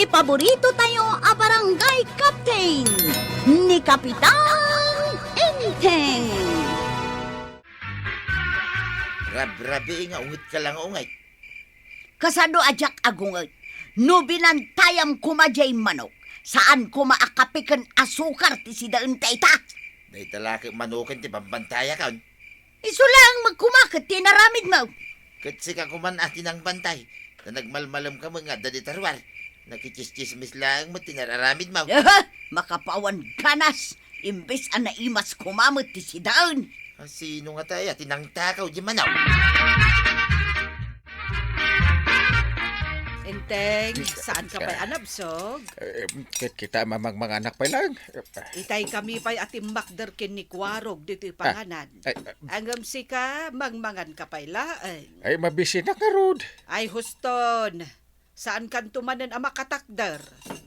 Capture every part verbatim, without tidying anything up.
Paborito tayo a barangay captain, ni Kapitan Enteng. Rabrabii nga unget ka lang nga unget. Kasano a diak agunget? No binantayam koma diay manok, saan koma a kape ken asukar ti sidaen dayta. Dayta la ket manoken ti bambantayak. Isu laeng met koma ket ti inaramidmo. Ket sika koman a ti nangbantay, ta nagmalmalemka met nga adda dita ruar. Nakitsismis laeng met ti nararamidmo. Aha! Makapawan ganas, imbes a naimas koma met ti sidaen. A, sino ngata aya ti nangtakaw diay manok? Enteng, saan ka pay a nabsog? Eh, ket kita mamangmanganak pay laeng. Itay kami pay a timmakder ken ni Kuarog ditoy panganan. Ay, ay. Ngem sika, mangmangan ka pay laeng. Ay, mabisinak ngarud. Ay, huston. Saan kanto manen a makatakder?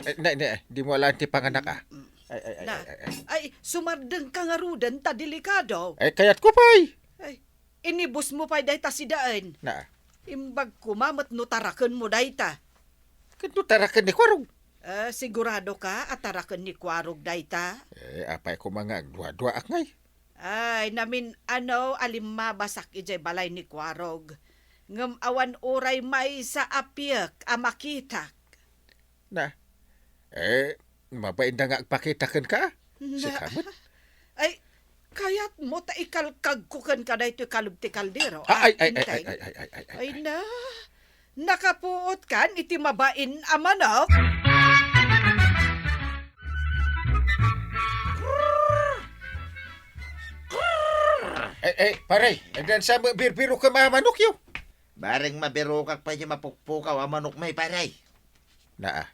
Ay, na, na, di mo alaan ti panganak, ah. Mm. Ay, ay, ay, Na, ay, ay, ay. Ay, sumardeng ka ngaruden ta delikado. Ay, kayat ko pay. Ay, inibus mo pay dayta sidaen. Na. Imbag koma met no taraken mo dayta. Ket no taraken ni Kuarog? Eh, sigurado ka a taraken ni Kuarog dayta? Eh, apay koma nga agduaduaak ngay? Ay, namin-ano a limmabasak idiay balay ni Kuarog. Ngem awan uray maysa a piek a makitak. Na, eh, mabainda nga agpakita kenka? Na, Sika met? Ay, kayat mo ta ikalkagko kenka daytoy kalub ti kaldero, Ah, ay, ay, ay, Enteng? ay, ay, ay, ay, ay, Ay ay. na, nakapuot kan iti mabain a manok? Eh, eh, pare, agdansa mo, birbiro ka mga manok, yo. Bareng mabirokak pay diay mapukpukaw a manok may, pare. Naa.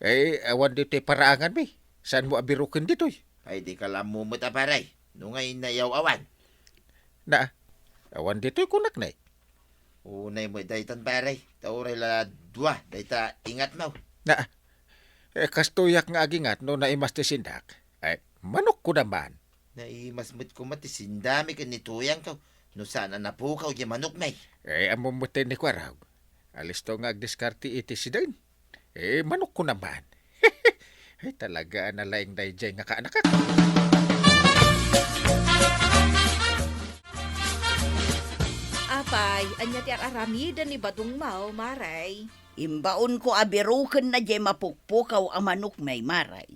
Eh, awan ditoy paraangan mi. Saan mo abiroken ditoy? Ay, di ka la ammo met a, pare. No ngay nayaw-awan. Naa. Awan ditoy kunak, nay. Unay mo daytan, pare. Ta uray la dua, dayta ingat mo. Naa. Eh, kastoyak nga agingat no naimas ti sindak. Eh, manok ko naman. Naimas met koma ti sindami ken ni Tuyang ko no saan a napukaw diay manok, may. Eh, ammom met ni Kuarog. Alisto nga agdiskarte iti sidaen. Eh, manok ko naman. Ay, talaga a nalaing daydiay nga kaanakak. Apay, ania ti ar-aramiden ni Badong Mao, Maray? Imbaon ko a biroken na diay mapukpukaw a manok, may, Maray.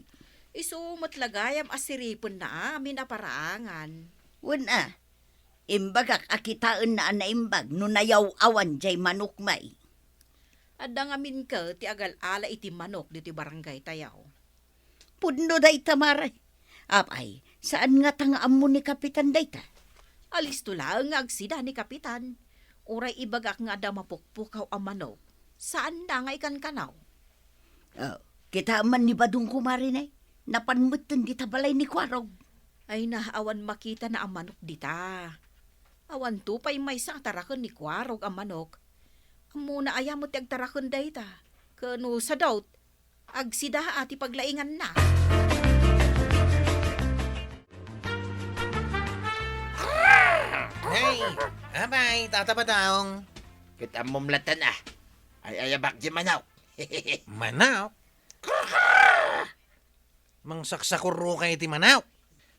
Isu met la gayam a siripenna amin a paraangan. Wen a, imbagak a kitaenna a naimbag no nayaw-awan diay manok, may. Adda ngamin ket ti agal-ala iti manok ditoy barangay tayo. Pudno dayta, Maray. Apay, saan ngata nga ammo ni Kapitan dayta? Alisto laeng nga agsida ni Kapitan. Uray ibagak nga adda mapukpukaw a manok, saanna nga ikankanaw. Oh, kitaem man ni Badong, kumare, ne? Napan metten dita balay ni Kuarog. Ay na, awan makitana a manok dita. Awanto pay maysa nga taraken ni Kuarog a manok. Ammona aya met ti agtaraken dayta? Ken no sadut, agsida a ti paglainganna. Hey, apay, Tata Badong. Ket ammom latta a. Ay-ayabak diay manok. Manok? Mangsaksakurro ka iti manok?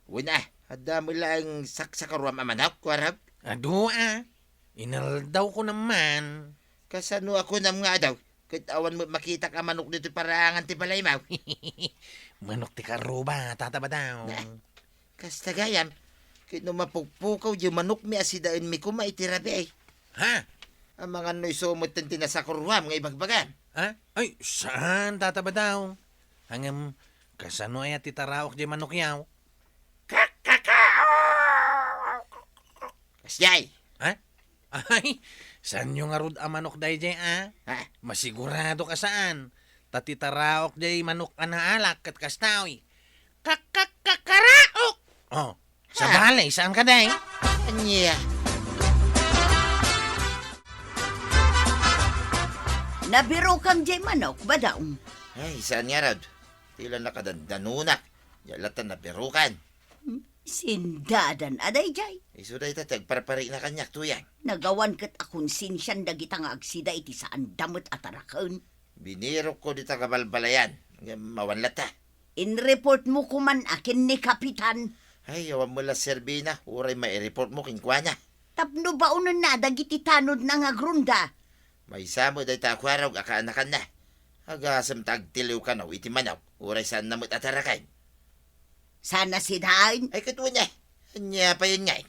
Wen a, adda met laeng saksakurruam a manok, Kuarog? Adu a. Inaldaw ko naman. Kasano a kunam nga adu? Ket awan met makitak a manok ditoy paraangan ti balaymo. Manok ti karuba, Tata Badong. Na, kasta gayam, ket no mapukpukaw diay manokmi a sidaenmi koma iti rabii. Ha? Amangan no isu metten ti nasakurruam nga ibagbagam. Ha? Ay, saan, Tata Badong. Ngem, kasano aya ti taraok diay manokyaw? Kasdiay. Ha? Ay, saanyo ngarud a manok daydiay, a? Ha? Masigurado ka saan. Ta ti taraok diay manok a naalak ket kasta, oy. Kak-, kak-, kakaraok! Oh, Ha? sabali, saan ka, day? Ania? Nabirokam diay manok, Badong. Ay, saan ngarud? Ti la nakadandanunak. Diak latta nabirokam. Hmm, sindadan a daydiay. Isu dayta ti agparparina kaniak, Tuyang. Nagawan ket a konsensian dagita nga agsida iti saanda met a taraken. Binirokko dita kabalbalayan. Ngem awan latta. Inreport mo koma a ken ni Kapitan. Ay, awan mo la serbina, uray maireport mo kenkuana. Tapno baonenna dagiti tanodna nga agrunda. Maysa met dayta a kuarog a kaanakanna. Agasem ta agtiliw kano iti manok, uray saanna met a taraken. Saan a sidaen? Ay, ket wen, eh. Ania pay ngay?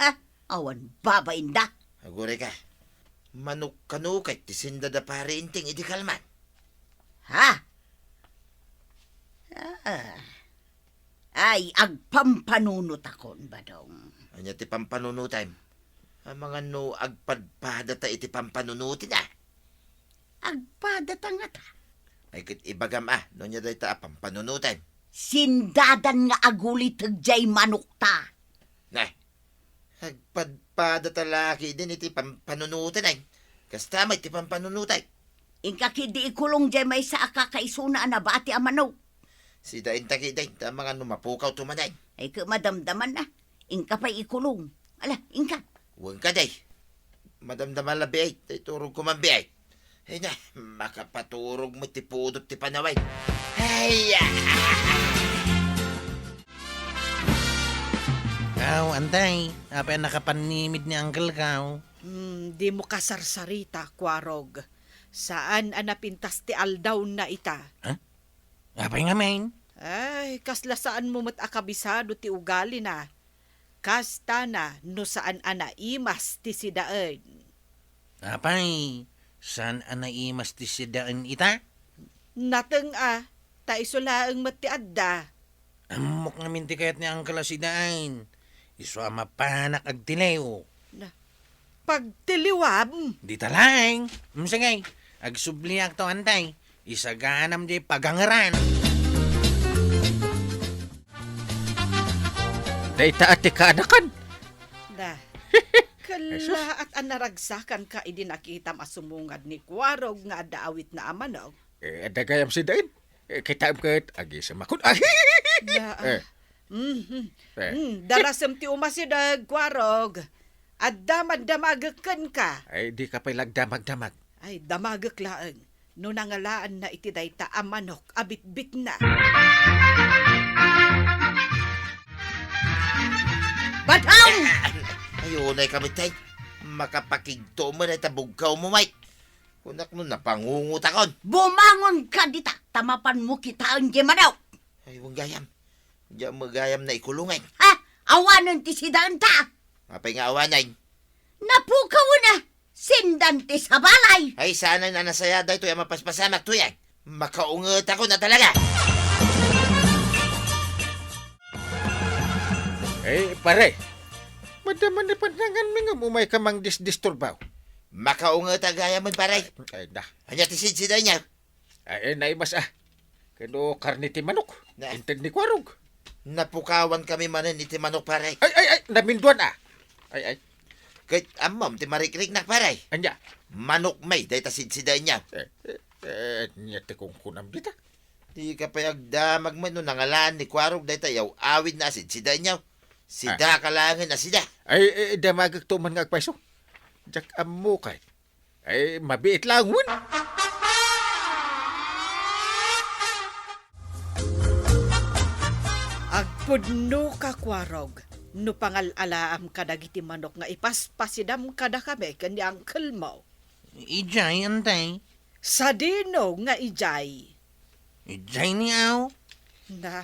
Ha? Awan babainda? Aguray ka. Manok kano ket ti senda da Pare Enteng idi kalman? Ha? Ah. Ay, agpampanunotakon, Badong. Ania ti pampanunotem? Amangan no agpadpadata iti pampanunoten, ah. Agpadata ngata? Ay, ket ibagam, ah, no ania dayta a pampanunoten. Sindadan nga aguliteg jay manokta. Nah, agpadpadata la ketdin iti pampanunoten, ay. Kasta met ti pampanunoten. Inka ketdi ikulong jay maysa a kakaisuna a nabati a manok. Sidaenta ketdin, ta amangan no mapukawto manen. Ay, ket madamdaman na. Inka pay ikulong. Ala, inka. Wen kadi. Madamdama la, biit. Tay turog ko man, biit. Ay na, makapaturog met ti pudot ti panawen. Ay, ah! Aw, Antay, apay a nakapannimid ni Uncle ka, aw? Hmm, dimo kasarsarita, Kuarog. Saan a napintas ti aldawna ita. Ha? Apay ngamin? Ay, kasla saanmo met a kabisado ti ugalina. Kasta na no saan a naimas ti sidaen. Apay, saan a naimas ti sidaen ita? Nateng a, ta isu laeng met ti adda. Ammok ngamin ti kayat ni Uncle a sidaen. Isu a mapanak agtiliw. Na, pagtiliwam? Dita laeng. Mm, sige. Agsubliakto, Antay. Isaganam di pagangeran. Dayta a ti kaanakan. Da. Ay, sus. Kellaat a naragsakanka idi nakitam a sumungad ni Kuarog nga adda awitna a manok. Eh, adda gayam sidaen. Eh, kitaem ket agisemakon. Ay! Da, ah. Eh. Mhm. Eh. Mm, darasem ti umasideg, Kuarog. Agdamagdamagek kenka. Ay, dika pay la agdamagdamag. Ay, damagek laeng. No nangalaanna iti dayta a manok a bitbitna. Badong! Ay, unay kami, tay. Makapakigto mo na ita bugkaw mo, Mike. Kunak no napangungutakon. Bumangon ka dita, ta mapanmo kitaen jay manok. Ay, wen gayam. Diak met gayam naikulongen. Ha? Awanen ti sidaenta? Apay nga awanen? Napukawen a, sindan ti sabalay. Ay, saan a nasaya daytoy a mapaspasamak, tuyang. Makaungetakon a talaga. Eh, pare. Madama ni pannanganmi ngem umayka mangdisdisturbaw. Makaunget a gayamen, pare. Ay, na. Ania ti sidsidaenyo? Ay, ay, naimas, ah. Kano karne ti manok. Na. Inted ni Kuarog. Napukawan kami manen iti manok, pare. Ay, ay, ay, naminduan, ah. Ay, ay. Ket ammom ti marikriknak, pare. Ania? Manok met dayta sidsidaenyo. Eh, eh, eh, ania ti kunkunam dita? Dika pay agdamag met no nangalaan ni Kuarog dayta yaw-awidna a sidsidaenyo. Sida Ah. ka laengen a sida. Ay, eh, damagekto man nga agpayso. Diak ammo kay. Ay, mabiit laeng wen. Agpudno ka, Kuarog, no pangal-alaam kadagiti manok nga ipaspasidam kadakami ken ni uncle mo. Idiay, Antay. Sadino nga idiay? Idiay ni aw. Na,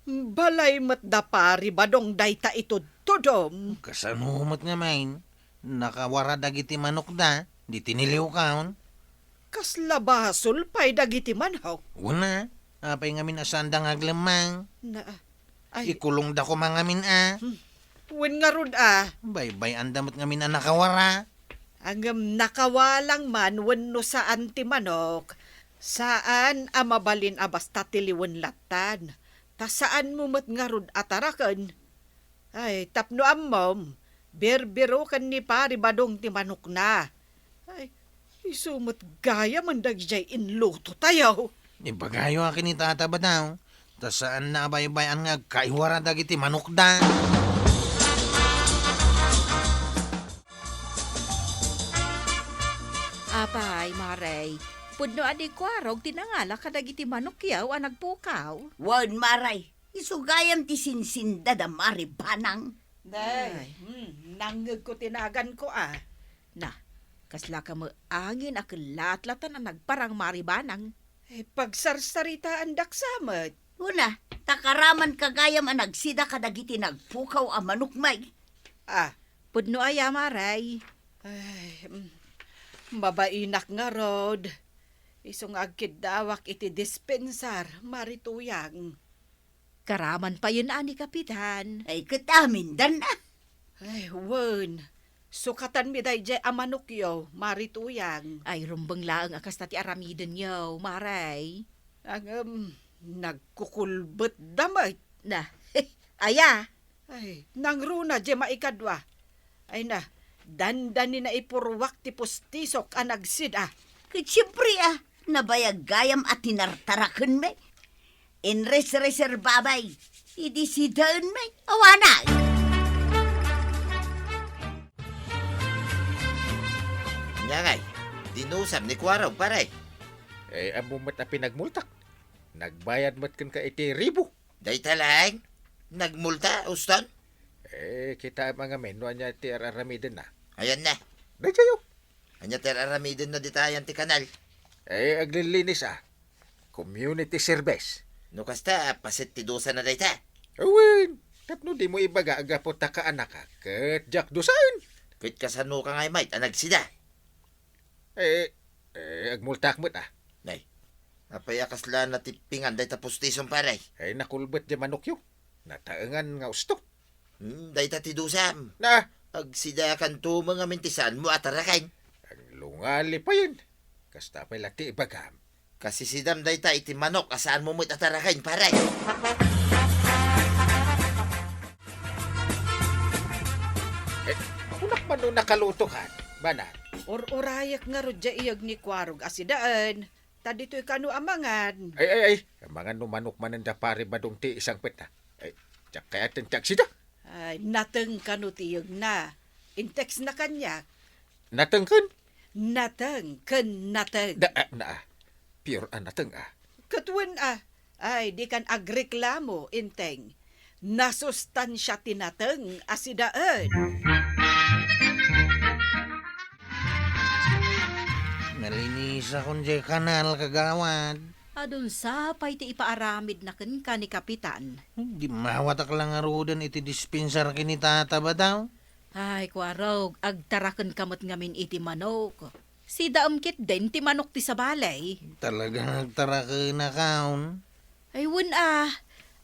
balay met da Pari Badong dayta itudtudom. Kasano met ngamin? Nakawara dagiti manokda, di tiniliwkaon. Kasla basol pay dagiti manok. Wen a, apay ngamin a saanda nga aglemmang? Na, ay. Ikulongda koma ngamin a. Hmm. Wen ngarud a. Baybay-anda met ngamin a nakawara. Ngem nakawalang man wenno saan ti manok, saan a mabalin a basta tiliwen lattan, ta saanmo met ngarud a taraken. Ay, tapno ammom, birbiroken ni Pari Badong ti manokna. Ay, isu met gayamen dagidiay inlutotayo. Ibagayo a ken ni Tata Badong, ta saanna a baybay-an nga agkaiwara dagiti manokda. Apay, Mare, Pudno a di Kuarog ti nangala kadagiti manokyo a nagpukaw. Wen, Mare, isu gayam ti sinsinda da Mari Banang. Nay, Ay. hmm, nangngegko ti naganko, a. Na, kasla kamo angin a kellatlatan a nagparang Mari Banang. Eh, pagsarsaritaandak sa met. Una, ta karaman ka gayam a nagsida kadagiti nagpukaw a manok, may. Ah. Pudno aya, Mare? Ay, mm, mabainak ngarud. Isu nga agkiddawak iti dispensar, Mari Tuyang. Karaman payen a ni Kapitan. Ay, ket amindan a. Ay, wen. Sukatanmi daydiay a manokyo, Mari Tuyang. Ay, rumbeng laeng a kasta ti aramidenyo, Mare. Ngem, nagkukulbetda met. Na, aya? Ay, nangruna diay maikadua. Ay na, dandani naipurruak ti pustisok a nagsida. Ket siempre a, nabayag gayam a tinartarakenmi. Inresreserbabay, idi sidaenmi, awanan. Ania ngay, dinusam ni Kuarog, pare? Eh, ammo met a pinagmultak. Nagbayad met kenka iti ribu. Dayta laeng? Nagmulta, Uston? Eh, kitaem a ngamin no ania ti ar-aramidenna. Ayan na. Daytayo. Ania ti ar-aramidenna ditayan ti kanal? Eh, aglilinis a. Community service. No kasta, paset ti dusana dayta. Awen, tapno dimo ibaga a gapu ta kaanakak, ket diak dusaen. Ket kasano ka ngay met a nagsida? Eh, eh, agmultak met a. Nay, apay a kasla natippingan dayta pustisom, pare? Eh, nakulbet diay manokyo. Nataengan nga usto. Hmm, dayta ti dusam. Na? Agsidakanto met ngamin ti saanmo a taraken. Aglungali payen. Kasta pay la ti ibagam. Kasisidam dayta iti manok a saanmo met a taraken, pare. Eh, kunak man no nakalutokan, Banang. Ur-urayek ngarud diay iyeg ni Kuarog a sidaen. Ta ditoy kano a mangan. Ay, ay, ay. Amangan no manok manen da Pare Badong ti isangpetna. Ay, diak kayaten ti agsida. Ay, nateng kano ti iyegna. Intext na kaniak. Nateng ken? Nateng ken nateng. Da, ah, na, ah. Pure a nateng, ah. Ket wen, ah. Ay, dikan agreklamo, Enteng. Nasustansia ti nateng a sidaen. Nalinisakon diay kanal, kagawad. Adun sa pay ti ipaaramidna kenka ni Kapitan. Dimmawatak la ngaruden iti dispensar ken ni Tata Badaw. Ay, Kuarog, agtarakenka met ngamin iti manok. Sidaem ketdin ti manok ti sabali. Talaga nga agtarakenakon. Ay, wen a,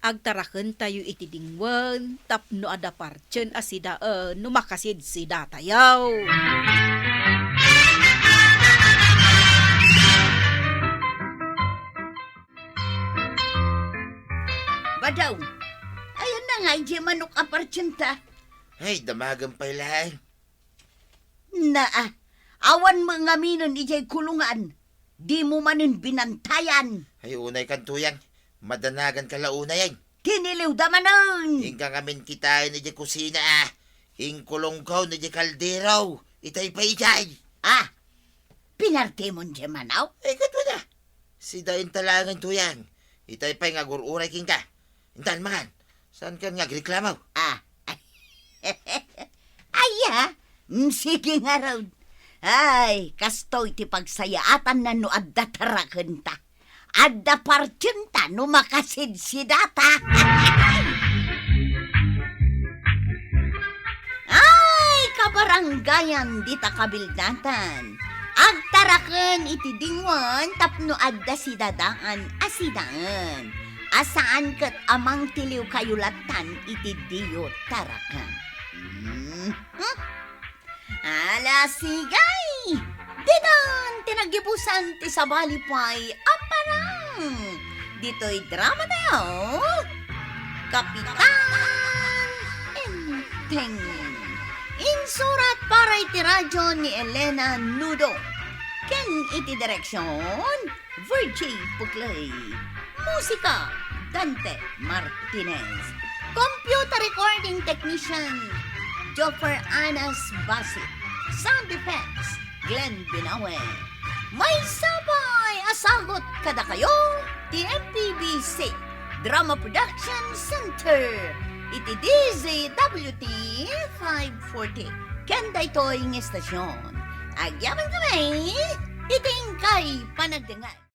agtarakentayo iti dingwen tapno adda partien a sidaen no makasidsidatayo. Badaw, ayanna ngay diay manok a partienta? Ay, damagen pay laeng. Naa, awan met ngaminen idiay kulungan. Dimo manen binantayan. Ay, unay kan, Tuyang. Madanagan ka la unayen. Tiniliwda manen. Inka ngamin kitaen idiay kusina, ah. Inkulongko idiay kaldero. Itay pay idiay. Ah, pinartemon diay manok? Ay, ket wen a. Sidaenta laengen, Tuyang. Itay pay nga agur-uray kenka. Intan, mangan. Saankan nga agreklamo? Ah. Aya? Mm, sige ngarud. Ay, kastoy ti pagsayaatanna no adda tarakenta. Adda partienta no makasidsidata. Ay, kabarangayan dita kabildatan. Agtaraken iti dingwen tapno adda sidadaan a sidaen. A saan ket a mangtiliwkayo lattan iti diyo taraken. Mhm. Ala, sigay! Ditan ti naggibusan ti sabali pay a parang ditoy dramatayo, Kapitan Enteng. Insurat para iti radyo ni Elena Nudo. Ken iti direksion, Virgie Puclay. Musika, Dante Martinez. Computer recording technician, Joffer Anas Basit. Sound effects, Glenn Binawe. Maysa pay Salot kadakayo ti M P B C Drama Production Center iti D Z W T five forty. Ken daytoy nga estasion, agyaman kami iti inkay panagdengngeg.